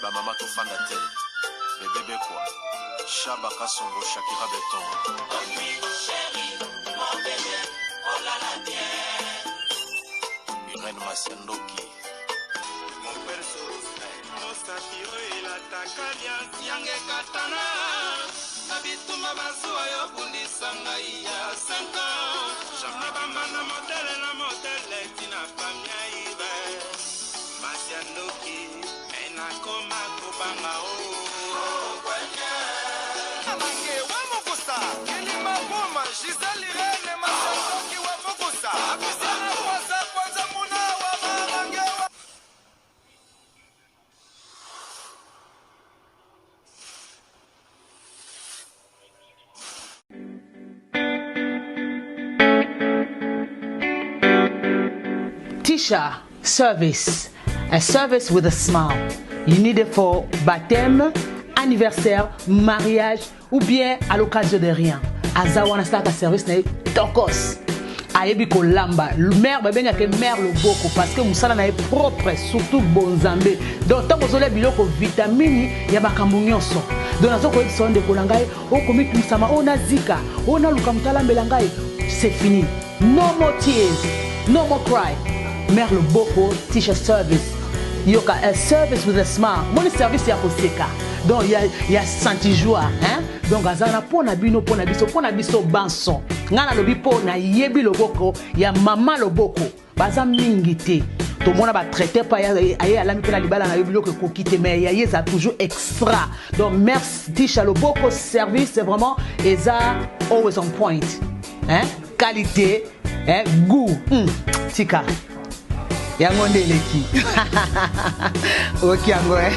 Ba mama tofanda te. Bebe Bekwa, Shaba Kasongo, Shakira Beton. Irène Masiandoki. Mosapi oyo elataka liasi yange ekatana na bitumba bazuwa yo bundisa ngai ya 5 ans na bamba na modele na modele tina famia ibe masi ya ndoki me nakoma kobanga o Amange wa Mukusa, Kilima Buma, Gisèle Irene, Masandoki wa Mukusa, Apisiana Kwanza Kwanza Muna wa Mamange wa Tisha Service, a service with a smile. You need it for baptême, anniversaire, mariage ou bien à l'occasion de rien. Aza wana asalaka service na ye tokos. ayebi kolamba mare babengaka ye mare loboko parce que mosala na ye propre surtout bonzambe donc ntango ozolia biloko vitamini ya makambo nyonso donc nazo koyebisa yo ndeko na ngai okomitungisama oyo nazika oyo naluka moto alambela ngai c'est fini no more tears no more cry mare loboko tisha service yoka a service with a smile moni service ya koseka donc ya, ya santi joie hein? Donc aza wana mpo na bino, mpo na biso, mpo na biso banso. Ngai nalobi mpo nayebi loboko ya mama loboko baza mingi te tomona batraite mpe aye alami mpe na libala na yo biloko ekoki te mais ya ye eza toujours extra donc merci tisha loboko service c'est vraiment eza always on point hein? qualité hein? goût tika yango nde eleki oyoki yango eh?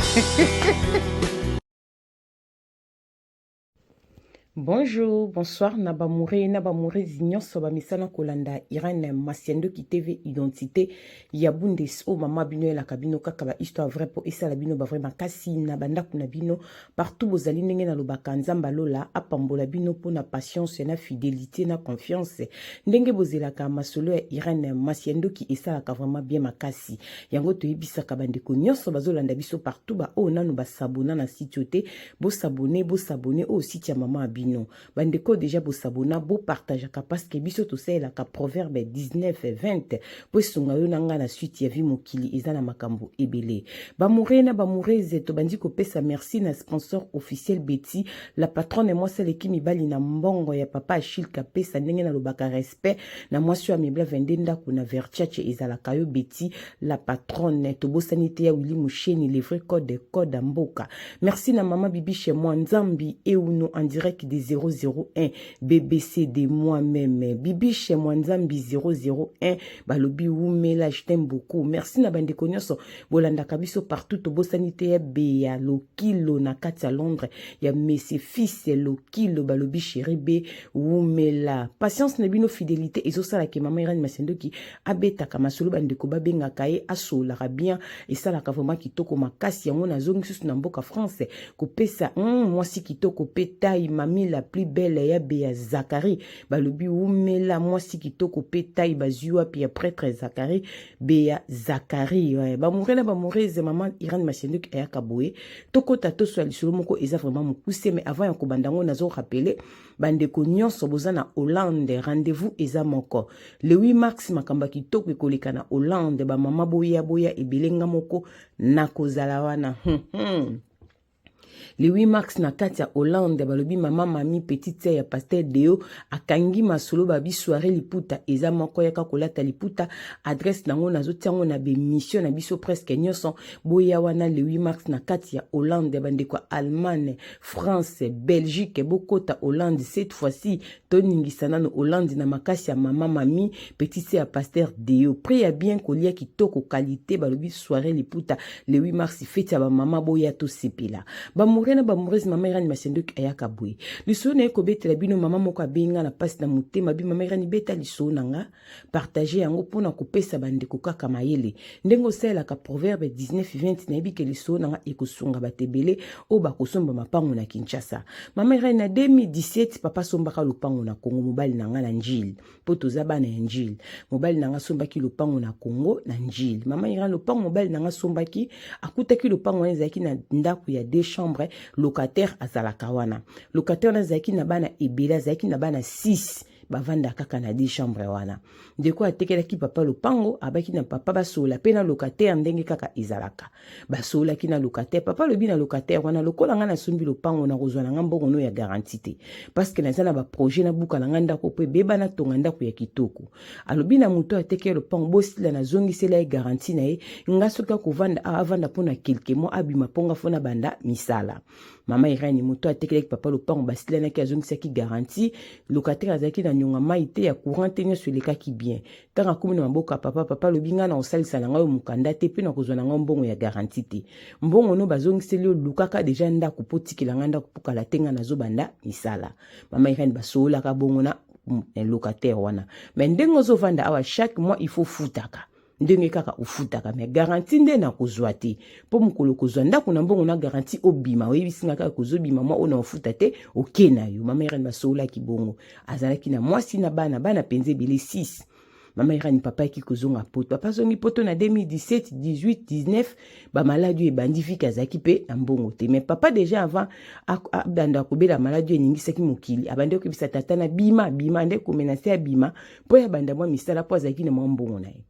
Bonjour, bonsoir na ba moure na ba mourezi nyonso ba misana kolanda Irène Masiandoki TV identité ya Bundes o mama bino elaka bino kaka ba histoire vraie po esala bino ba vrai makasi na bandako na bino partout bozali ndenge na lobaka Nzambe lola apambola bino po na patience na fidélité na confiance ndenge bozelaka masolo ya Irène Masiandoki esalaka vraiment bien makasi yango toyebisaka bandeko nyonso bazolanda biso partout ba oyo nanu basabona na site oyo te bosabone bosabone oyo site ya mama ya bino bandeko deja bosabona bopartageaka parceke biso tosalelaka proverbe 19 20 mpo esunga yo na ngai na suite ya vie mokili eza na makambo ebele bamoure na bamourese tobandi kopesa merci na sponsor officiel betty la patronne mwasi aleki mibali na mbongo ya papa achille kapesa ndenge nalobaka respect na mwasi oyo amebla 22 ndako na vertiace ezalaka yo Betty la patronne tobosani te ya Willy Musheni le vrai code code ya mboka merci na mama Bibi chez moi Nzambi Euno en direct de 001 BBC de moi-même Bibi chez moi Nzambi 001 balobi wumela je t'aime beaucoup merci na bandeko nyonso bolandaka biso partout tobosani te ya Beya Lokilo na kati ya Londres ya Messi fils Lokilo balobi chéri B wumela patience na bino fidelité ezosala ke mama Irène Masendoki abetaka masolo bandeko babengaka ye asololaka bien esalaka vraiment kitoko makasi yango nazongi susu na mboka France kopesa mwasi kitoko pe tai mami la plus belle ya Bea Zakari balobi wumela mwasi kitoko pe tai bazwi wapi ya prêtre Zakari Bea Zakari ouais. Bamoure na bamourese mama Irène Masendoki ayaka boye tokota toswa lisolo moko eza vraiment mokuse mais avant ya kobanda yango nazo rappeler Bandeko nyonso boza na Hollande, rendez-vous eza moko. Le 8 mars makambo ya kitoko ekoleka na Hollande, ba mama boya boya ebele nga moko nakozala wana. Le 8 mars na kati ya Hollande balobi mama mami petite sœur ya pasteur Deo akangi masolo babi soirée liputa eza moko yaka kolata liputa adresse nango nazotia yango na bemission na biso presque nyonso boya wana le 8 mars na kati ya Hollande bandeko ya Allemagne France, Belgique, bokota Hollande cette fois-ci toningisa nano Hollande na makasi ya mama mami petit sœur ya pasteur Deo prix ya bien kolia kitoko qualité balobi soirée liputa le 8 mars feti ya ba mama boya tosepela ba. Bamoure na bamourese, mama Irani Masiandoki ayaka boye. Lisolo na ye kobetela bino, mama moko abengi nga na mpasi na motema bi mama Irani, beta lisolo na nga, partage yango mpo na kopesa bandeko kaka mayele ndenge osalelaka proverbe 19 20. Nayebi ke lisolo na nga ekosunga bato ebele oyo bakosomba mapango na Kinshasa. Mama Irani, na 2017 papa asombaka lopango na Kongo, mobali na nga na Njili, mpo toza bana ya Njili. Mobali na nga asombaki lopango na Kongo na Njili. Mama Irani, lopango mobali na nga asombaki, akutaki lopango wana ezalaki na ndako ya deux chambres. Locataire azalaka wana, locataire wana azalaki na bana ebele, azalaki na bana 6, bavanda kaka na deux chambre wana. Ndeko atekelaki papa lopango, abaki na papa basolola mpe na locataire ndenge kaka ezalaka. Basololaki na locataire. Papa alobi na locataire wana: "Lokola ngai nasombi lopango, nakozwa na ngai mbongo no ya garantie te, parce que naza na baprojet, nabuka na ngai ndako mpo ebeba, natonga ndako ya kitoko." Alobi na moto atekeli lopango: "Bosila, nazongisela ye garantie na ye. Nga soki akovanda awa, avanda mpona quelques mois, abima, mpo nga fo na banda misala." Mama Irani, moto atekelaki papa lopango, basilanaki, azongisaki garantie. Locataire azalaki na nyonga mai te, ya courant te, nyonso elekaki bien. Ntango akomi na maboko ya papa, papa alobi: "Ngai na kosalisa na ngai oyo mokanda te, mpe na kozwa na ngai mbongo ya garantie te. Mbongo no bazongiseli yo, lukaka déjà ndako mpo tikela ngai ndako, mpo kala te ngai nazobanda misala." Mama Irani, basololaka bongo na locataire wana. Mais ndenge ozovanda awa, chaque mois il faut futaka ndenge kaka ofutaka, mais garantie nde nakozwa te, mpo mokolo kozwa ndako na mbongo na garantie, obima, oyebisi nga kaka kozobima mwa oyo na ofuta te, oke na yo. Mama Irani, basololaki bongo. Azalaki na mwasi na bana, bana mpenza ebele, 6. Mama Irani, papa ayaki kozonga Poto. Papa azongi Poto na 2017, 18, 19, bamaladi oyo ebandi vike, azalaki mpe na mbongo te. Mais papa déjà avant abanda kobela maladi oyo eningisaki mokili, abandi koyebisa tata na bima, bima nde komenacer, abima mpo ya banda mwa misala, mpo azalaki na mwa mbongo na ye.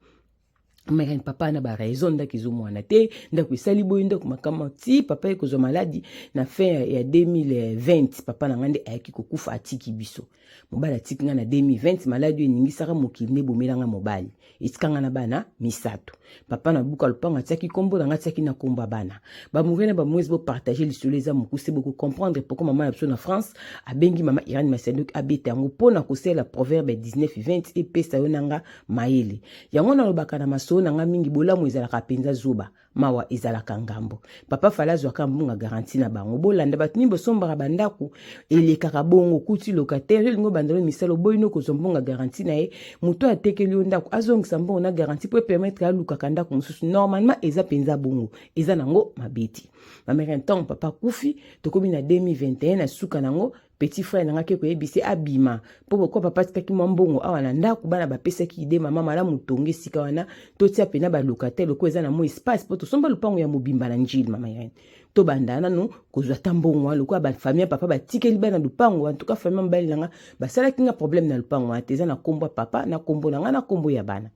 Mama, papa na baraison, ndako ezomwana te, ndako esali boye, ndako makambo ti papa ye kozwa maladi na fin ya 2020. Papa na ngai nde ayaki kokufa, atiki biso. Mobali atiki ngai na 2020. Maladi oyo eningisaka mokili nde ebomelanga mobali, etikanga na bana misato. Papa na buka lopango, atiaki nkombo na ngai, atiaki na nkombo ya bana. Bamouri na bamwesi, bopartage lisolo, eza mokuse, bokocomprendre pourquoi mama na biso na France abengi mama Irani Masandoki abeta yango mpo na kosalela proverbe 19 20, epesa yo nanga mayele. Yango nalobaka na masolo na nga mingi: bolamu ezalaka mpenza zoba, mawa ezalaka ngambo. Papa fala azwaka mbongo garantie na bango. Bolanda bato nini bosombaka bandako, elekaka bongo. Kuti locataire, yo olingi obandela misala, oboyi no kozwa mbongo garantie na ye. Moto atekeli yo ndako azongisa mbongo na garantie mpo epermettre alukaka ndako mosusu. Normalement eza mpenza bongo, eza nango mabe te. Mamere, ntango papa akufi, tokomi na 2021, na suka nango petit frère na nga ke koyebisa abima, mpo bokwa papa atikaki mwa mbongo awa na ndako. Bana bapesaki idée: "Mama, malamu tonga esika wana, totia pena balocataire, lokola eza na mwa espace, mpo tosomba lopango ya mobimba na Njili." Mama Irene, tobanda nanu kozwa ata mbongo wana, lokola bafamille ya papa batikeli bana lopango. En tout cas, famille mobali na nga basalaki nga problème na lopango wana te, eza na nkombo ya papa, na nkombo na nga, na nkombo ya bana.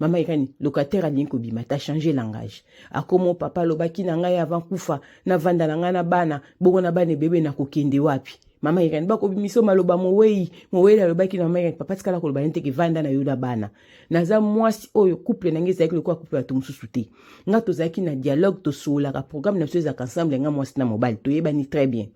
Mama Irene, locataire alingi kobima ta, changer langage. Akomo: "Papa alobaki na ngai avant kufa, navanda na ngai na bana bongo, na bana ebebe, nakokende wapi?" Mama Irene, bakobimisa maloba mowei. Mowei alobaki na mama Irene: "Papa tikala koloba nete ke vanda na yo na bana." Naza mwasi oyo couple na ngai ezalaki lokola couple bato mosusu te. Nga tozalaki na dialogue, tosololaka, programme na biso ezalaka ensemble. Nga mwasi na mobali toyebani très bien.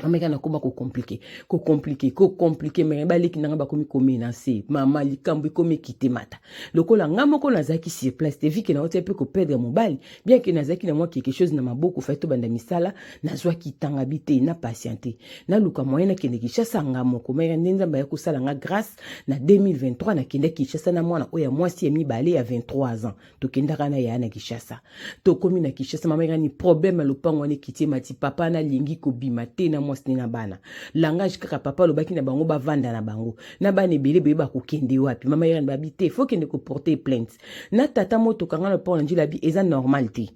Mama eka nakoma kocompliquer, kocompliquer, kocompliquer. Mais baleki nanga bakomi komenacer mama, likambo ekomi ekite mata. Lokola nga moko nazalaki sur place te, vu que nauti mpe koperdre mobali, bien que nazalaki na mwa quelque chose na maboko, fai tobanda misala, nazwaki tanga bi te, na patiente, naluka moyen nakende Kinshasa nga moko. Mere, nde Nzambe aya kosala nga grâce na 2023, nakende Kinshasa na mwana oyo ya mwasi ya mibale ya 23 ans. Tokendaka na yaya na Kinshasa. Tokomi na Kinshasa, mama ekani problème ya lopango wana ekiti mati. Papa nalingi kobima te na mwasi ne na bana. Langage kaka papa alobaki na bango, bavanda na bango na bana ebele boye, bakokende wapi? Mama Irene, babi te, fo kende koporter plainte na tata motoka nga lopango na Njila. Bi eza normal te,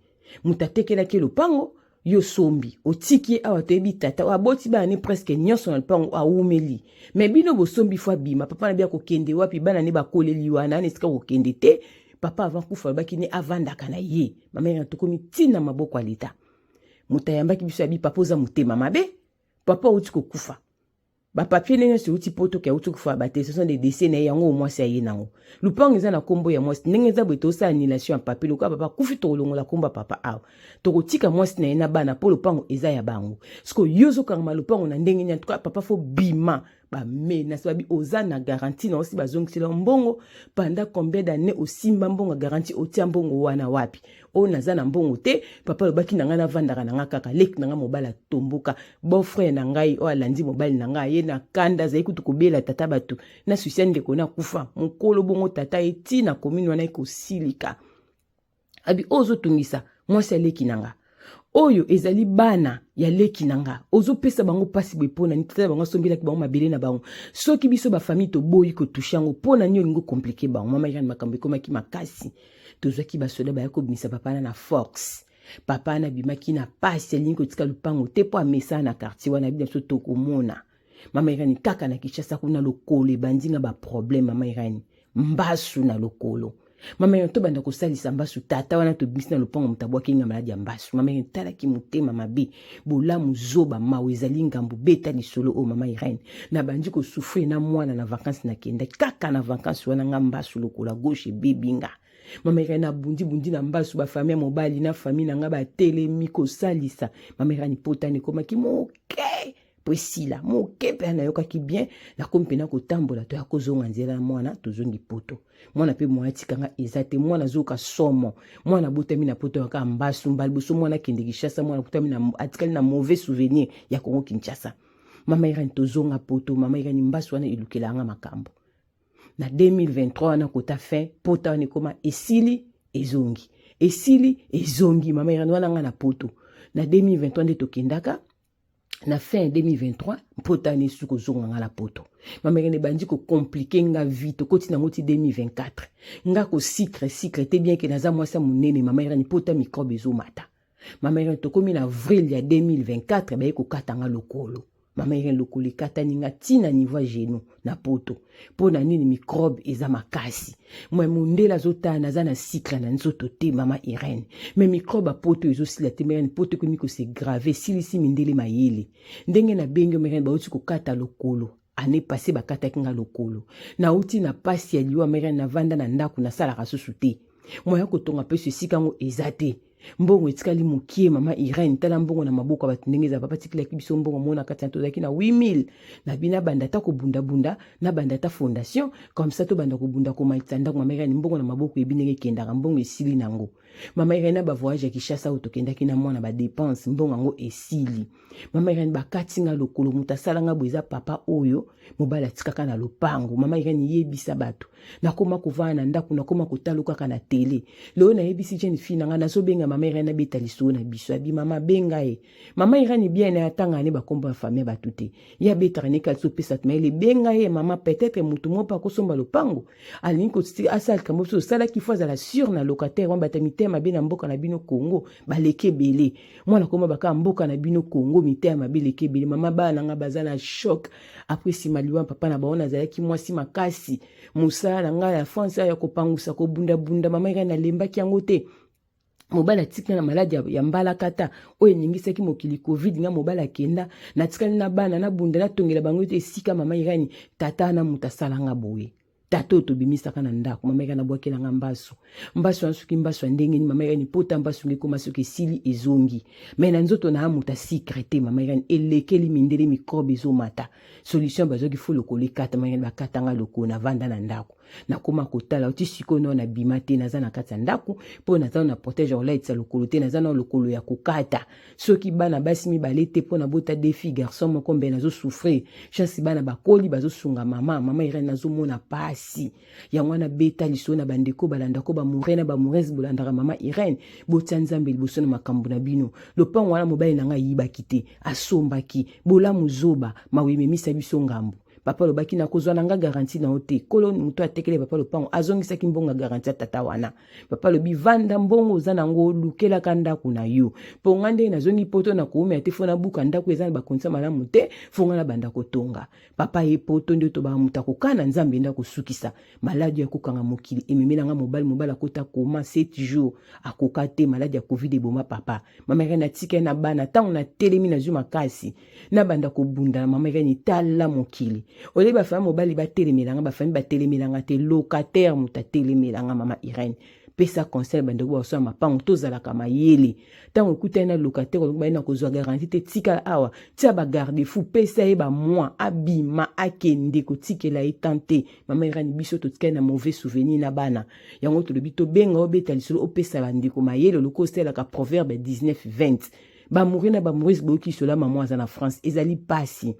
moto atekelaki lopango, yo sombi, otiki ye awa. Toyebi tata oyo aboti bana ne presque nyonso na lopango, awumeli, mais bino bosombi, fo abima. Papa na bi akokende wapi? Bana ne bakoleli wana ana esika kokende te. Papa avant kufa alobaki ne avandaka na ye. Mama Irene, tokomi ntina maboko ya leta. Moto ayambaki biso abi: "Papa, oza motema mabe. Papa auti kokufa, bapapier ndenge nyonso euti po toke auti kokufa, baattestation de décès na ye yango, mwasi aye nango. Lupango eza na nkombo ya mwasi. Ndenge eza boye, tosala annulation ya papier. Lokola papa akufi, tokolongola nkombo ya papa awa, tokotika mwasi na ye na bana, mpo lopango eza ya bango. Siko yo ozokangama lopango na ndenge nini? Antuka papa fo bima." Bamenace babi oza na garantie na osi bazongisela mbongo pendant combien d'année osimba mbongo ya garantie, otia mbongo wana wapi? Oyo naza na mbongo te. Papa alobaki na ngai navandaka na ngai kaka leki na ngai mobali atomboka, beau frère na ngai oyo alandi mobali na ngai aye na kanda, azali kutu kobela tata bato na susi ya ndeko na akufa mokolo bongo tata ye ti na commune wana ekosilika. Abi oyo ozotungisa mwasi ya leki na nga, oyo ezali bana ya leki na nga, ozopesa bango mpasi boye mpo na nini? Tata bango asombelaki bango mabele na bango, soki biso bafamille toboyi kotouche yango, mpo na nini olingi okomplike bango? Mama Irene, makambo ekomaki makasi. Tozwaki basoda baya kobimisa papa na force. Papa wana abimaki na pasi, alingi kotika lupango te mpo amesana na quartier wana. Bina biso tokomona mama Irene kaka na Kinshasa kuna, lokolo ebandi nga baproblème. Mama Irene, mbasu na lokolo. Mama Irene, tobanda kosalisa mbasu. Tata wana tobimisi na lopango, moto abwaki nga maladi ya mbasu. Mama Irene, talaki motema mabe, bolamu zoba, mawa ezali ngambo. Beta lisolo oyo. Mama Irene, nabandi kosouffrir na mwana na vacances. Nakendaki kaka na vacances wana, nga mbasu lokola gauche ebebi nga. Mama Irene, abundi bundi na mbasu, bafamille ya mobali na famille na nga batelemi kosalisa. Mama Irene, potani ekomaki moke po esila moke mpe nayokaki bien, nakomi mpena kotambola. Toya kozonga nzela na mwana, tozongi poto. Mwana mpe mwa atikanga eza te. Mwana azoyoka somo, mwana abotami na poto yaka mbasu mbala liboso. Mwana akende Kinshasa, mwana akutami na atikali na mauvais souvenir ya Kongo Kinshasa. Mama Irene, tozonga poto. Mama Irene, mbasu wana elukela yanga makambo na 2023 wana kota fin. Pota wana ekoma esili ezongi, esili ezongi. Mama Irene, wana nga na poto na 2023 nde tokendaka na fin ya 2023. Mpota wana esuki kozonga nga na poto. Mama Irene, ebandi kocompliquer nga vie. Tokoti nango ti 2024, nga kosikre sikre te, bien ke naza mwasi ya monene. Mama Irene, pota microbe ezomata. Mama Irene, tokomi na avril ya 2024, baye kokata nga lokolo. Mama Irene, lokolo ekatani nga ntina niveau ya genou na poto. Mpo na nini? Microbe eza makasi. Mwe mondele azotala naza na cycle na nzoto te. Mama Irene, mais microbe ya poto ezosila te. Irene, poto ekomi kos'aggraver, esilisi mindele mayele. Ndenge nabengi yo, Irene, bauti kokata lokolo. Année passée bakataki nga lokolo. Nauti na pasi ya liwa. Irene, navanda na ndako, nasalaka susu te. Moya kotonga mpe so esika yango eza te. Mbongo etikali mokie. Mama Irene, tala mbongo na maboko ya bato ndenge eza. Papa tikelaki biso mbongo mona kati na tozalaki na 8000 na bino. Abanda ata kobundabunda, nabanda ata fondation comme ça, tobanda kobunda komatisa ndako. Mama Irene, mbongo na maboko eyebi ndenge ekendaka, mbongo esili nango. Mama Irene, na bavoyage ya Kinshasa oyo tokendaki na mwana, badépenses, mbongo yango esili. Mama Irene, bakati nga lokolo. Moto asala nga boye eza papa oyo mobali atikaka na lopango. Mama Irene, yebisa bato, nakoma kovanda na ndako, nakoma kotala kaka na tele. Lelo nayebisi jeune fille na ngai, nazobenga mama Irene, abeta lisolo na biso. Abi mama benga ye. Mama Irene, bien na atanga ne bakombo ya famille bato te, ye abetaka ne kati opesa mayele. Benga ye mama, peut-être motu moko mpe akosomba lopango, alingi asala likambo biso osalaki. Fo azala sûr na locataire wana. Bato ya mitema mabe na mboka na bino Congo baleki ebele. Mwana koma baka mboka na bino Congo, mitema mabe eleki ebele. Mama, bana na nga baza na choc après nsima liwa papa na bango. Nazalaki mwasi makasi, mosala na ngai ya France ya kopangusa, kobundabunda. Mama Irene, nalembaki yango te. Mobali atikali na maladi ya mbalakata oyo eningisaki mokili, Covid. Nga mobali akenda, natikali na bana, nabunda, natongela bango ete esika. Mama Irene, tata na moto asalanga boye, tata oyo tobimisaka na ndako. Mama Irene, abwakelanga mbasu. Mbasu wana soki mbasu ya ndenge nini? Mama Irene, pota mbasu nge ekoma soki esili ezongi, mais na nzoto na ya moto asikre te. Mama Irene, elekeli mindele, microbe ezomata. Solution bazwaki fo lokolo ekata. Mama Irene, bakatanga lokolo, navanda na ndako, nakoma kotala oti sikoyo nao nabima te. Naza na kati ya ndako mpo naza na protège kolatisa lokolo te, naza na lokolo ya kokata. Soki bana basi mibale te, mpo nabota defi garçon moko, mbe nazosouffrir. Chance bana bakoli, bazosunga mama. Mama Irene, nazomona pasi yango wana. Beta lisolo na bandeko balandako, bamoure na bamourese, bolandaka mama Irene, botia Nzambe liboso na makambo na bino. Lopango wana mobali na ngai ayibaki te, asombaki. Bolamu zoba, mawa ememisa biso ngambo. Papa alobaki nakozwa na nga garantie na yo te. Kolo moto atekele papa lopango azongisaki mbongo ya garantie ya tata wana. Papa alobi vanda, mbongo oza nango olukelaka ndako na yo, mpo nga ndenge nazongi poto na koumela te, fo nabuka ndako eza na bacondition malamu te, fo nga nabanda kotonga. Papa ye poto nde tobaka moto akokana, Nzambe nde akosukisa. Maladi ya kokanga mokili ememelanga mobali. Mobali akota koma 7 jours, akoka te. Maladi ya Covid eboma papa. Mama Irene, atikali na bana. Ntango natelemi, nazwi makasi, nabanda kobunda na mama Irene. Tala mokili oyebi, bafami mobali batelemelanga, bafami batelemelanga te, locataire moto atelemelanga. Mama Irene. Pesa conseil na bandeko bakosala mapango, tozalaka mayele. Ntango okutani na locataire, olobi baye na kozwa garantie te, tikala awa, tia ba garde fou, pesa ye ba mois, abima akende, kotikela ye temps te. Mama Irani, biso totikali na mauvais souvenir na bana. Yango tolobi tobenga obeta lisolo, opesa bandeko mayele, oloki osalelaka proverbe 19 20. Bamouri na bamourise, boyoki lisolo ya mama aza na France, ezali pasi.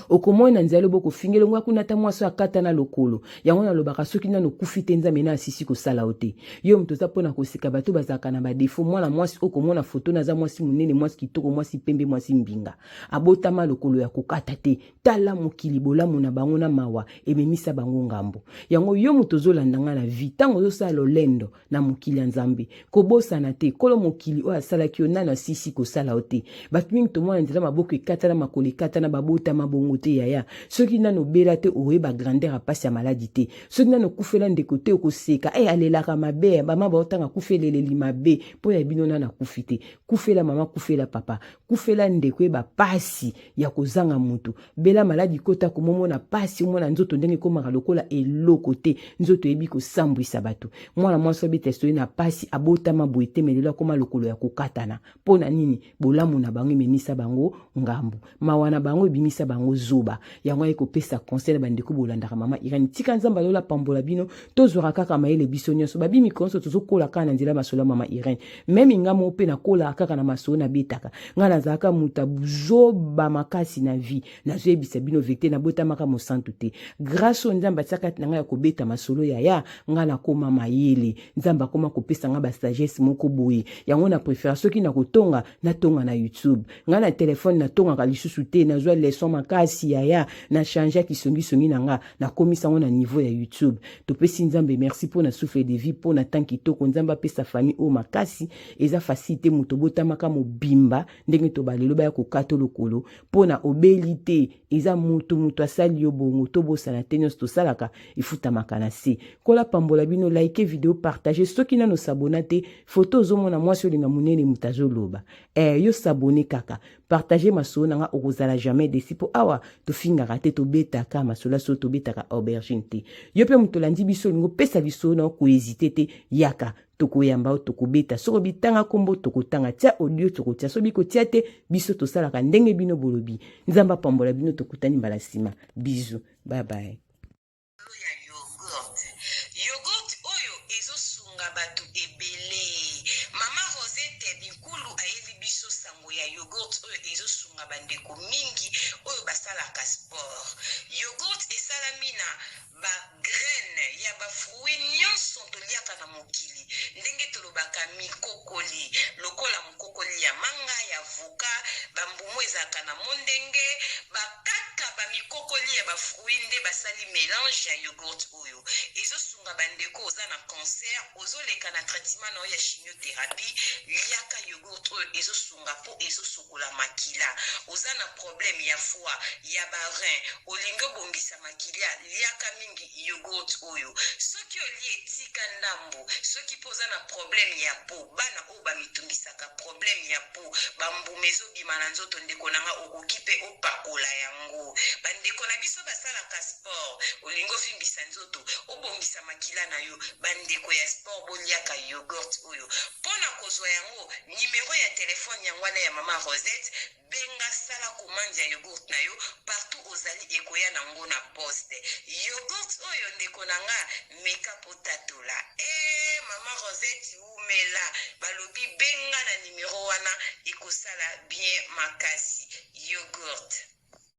Okomona na nzela lobo kofingela ngo kuna, ata mwasi akata na lokolo. Yango nalobaka, soki nano okufi te, Nzambe na asisi kosala yo te. Yo moto oza mpona koseka bato bazalaka na badefo. Mwana mwasi okomona foto naza mwasi monene, mwasi kitoko, mwasi pembe, mwasi mbinga, abotama lokolo ya kokata te. Tala mokili, bolamu na bango na mawa ememisa bango ngambo. Yango yo moto ozolanda nga na vie, ntango ozosala lolendo na mokili ya Nzambe, kobosana te Nkolo mokili oyo asalaki yo nano asisi kosala yo te. Bato mingi tomona nzela, maboko ekatana, makolo ekatana, babotama bongo te. Yaya, soki nano obela te, oyeba grandeur ya pasi ya maladi te. Soki nano okufela ndeko te, okoseka e alelaka mabe. Mama baotanga kufa eleleli mabe mpo ya bino. Nano akufi te, kufela mama, kufela papa, kufela ndeko, yeba pasi ya kozanga mutu. Bela maladi, kota komomona pasi, omona nzoto ndenge ekomaka lokola eloko te. Nzoto eyebi kosambwisa bato. Mwana mwasi abeta soyi na pasi, abotama boye te, me lelo akoma lokolo ya kokatana. Mpo na nini? Bolamu na bango ememisa bango ngambo, mawa na bango ebimisa bango zoba. Yango aye kopesa conseil na bandeko bolandaka mama Irene. Tika Nzambe alola pambola bino, tozwaka kaka mayele biso nyonso. Babi mikolo nyonso tozokola kaka na nzela masolo ya mama Irene. Meme nga moko mpe nakolaka kaka na masolo nabetaka. Nga nazalaka moto ya buzoba makasi na vie, nazoyebisa bino vérité, nabotamaka mosantu te. Grâce oyo Nzambe atiaka na ngai ya kobeta masolo, yaya, nga nakoma mayele. Nzambe akoma kopesa nga basagesse moko boye. Yango na préfère soki nakotonga, natonga na YouTube. Nga na telefone natongaka lisusu te, nazwa leçon makasi, yaya, na change kisongisongi na nga, nakomisa yango na niveau ya YouTube. Topesi Nzambe merci mpo na souffle de vie, mpo na temps kitoko Nzambe apesa famille oyo makasi. Eza facile te, moto obotamaka mobimba ndenge toba lelo baya kokata lokolo mpo na obeli te, eza moto moto asali yo bongo. Tobosana te, nyonso tosalaka efutamaka na se. Kola pambola bino, like video, partage. Soki nano s'abonner te, foto ozomona mwasi olinga monene, moto azoloba yo s'abonner kaka, partage masolo na nga, okozala jamais déçu, mpo awa tofingaka te, tobetaka masolo so, tobetaka aubergine te. Yo mpe moto olandi biso, olingi opesa lisolo na, okohésiter te, yaka, tokoyamba yo, tokobeta. Soki obitanga nkombo, tokotanga. Tia audio, tokotia. Soki kotia te, biso tosalaka ndenge bino bolobi. Nzambe apambola bino, tokutani mbala nsima. Bisous, bye bye. Ya yogurt, yogurt oyo ezosunga bato ebele. Mama Rosette Binkulu ayeli biso sango ya yogurt oyo ezosunga bandeko mingi oyo basalaka sport. Yogurt esalami na bagraine ya bafruit nyonso toliaka na mokili, ndenge tolobaka mikokoli, lokola mokokoli ya manga, ya avocat, bambumu ezalaka na mondenge, bakaka bamikokoli ya bafruit nde basali mélange ya yogurt oyo ezosunga bandeko. Oza na cancer, ozoleka na traitement na oyo ya chimiothérapie, liaka yogurt oyo, ezosunga mpo ezosokola makila. Oza na problème ya foie, ya barein, olingi obongisa makila, liaka mingi yogurt oyo. Soki olie, etika ndambo. Soki mpo oza na problème ya peau, bana oyo bamitungisaka, problème ya peau, bambuma ezobima na nzoto, ndeko na nga, okoki mpe opakola yango. Bandeko na biso basalaka sport, olingi ovimbisa nzoto, obongisa makila na yo, bandeko ya sport, boliaka yogurt oyo. Mpona kozwa yango, nimero ya telefone yango wana ya mama Rosette. Benga, sala commande ya yogurt na yo partout ozali, ekoya nango na poste. Yogurt oyo, ndeko na nga, meka po tatola. E mama Rosette umela, balobi benga na nimero wana, ekosala bien makasi yogurt.